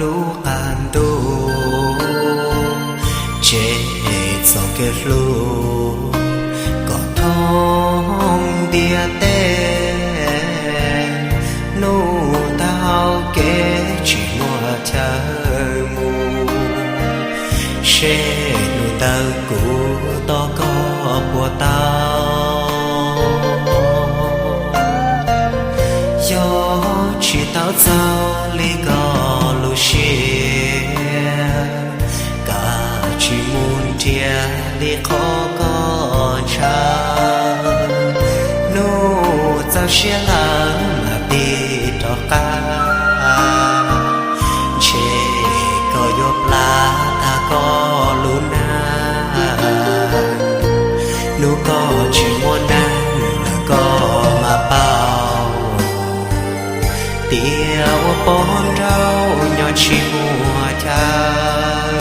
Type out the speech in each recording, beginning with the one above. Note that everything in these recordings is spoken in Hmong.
lub qab ntuj, tseg txoj kev hlub kom thoob ntiaj teb. Hnub taug kev tsis muaj chaw mus, seb hnub ntawd kuv tos koj puas tau. Yog tsis tau txog li koj lub siab, koj tsis mus nrhiav li qhov koj ntshaw. Hnub txaus siab lawm mam tig rov qab, ntshe koj yuav plam tag koj lub neej. Hnub koj tsis muaj neeg lawm koj mam paub, tias ua pog nraug nyob tsis muaj chaw.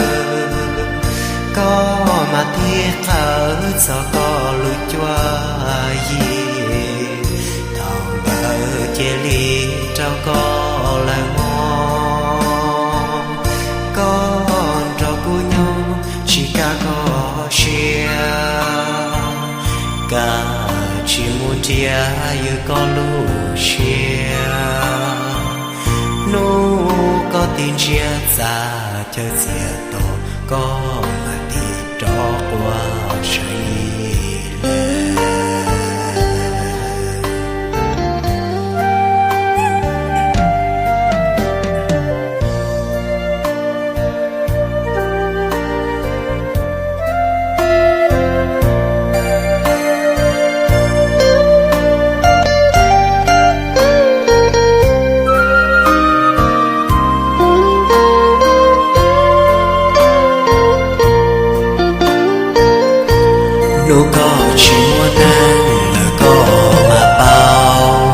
Koj mam tig qawm txog koj lub cuab yig, thaum ntawd cia li rau koj lawm mog. Koj nrog kuv nyob tsis kam koj siab, koj tsis mus nrhiav yog koj lub siab. Hnub koj tig ntsiav txaj chaw txias tos, koj mam tig rov quaj saib lawm. Hnub koj tsis muaj neeg lawm koj mam paub,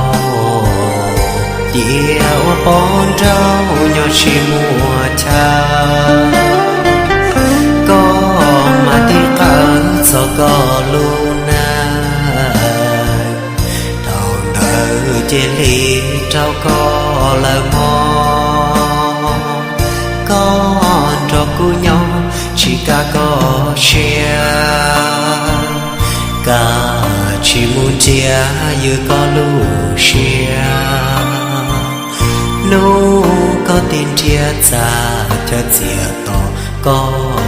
tias ua pog nraug nyob tsis muaj chaw. Koj mam tig qawm txog koj lub neej, thaum ntawd cia li rau koj lawm mog. Koj nrog kuv nyob tsis kam koj siab, koj tsis mus nrhiav yog koj lub siab. Hnub koj tig ntsiav txaj chaw txias tos, koj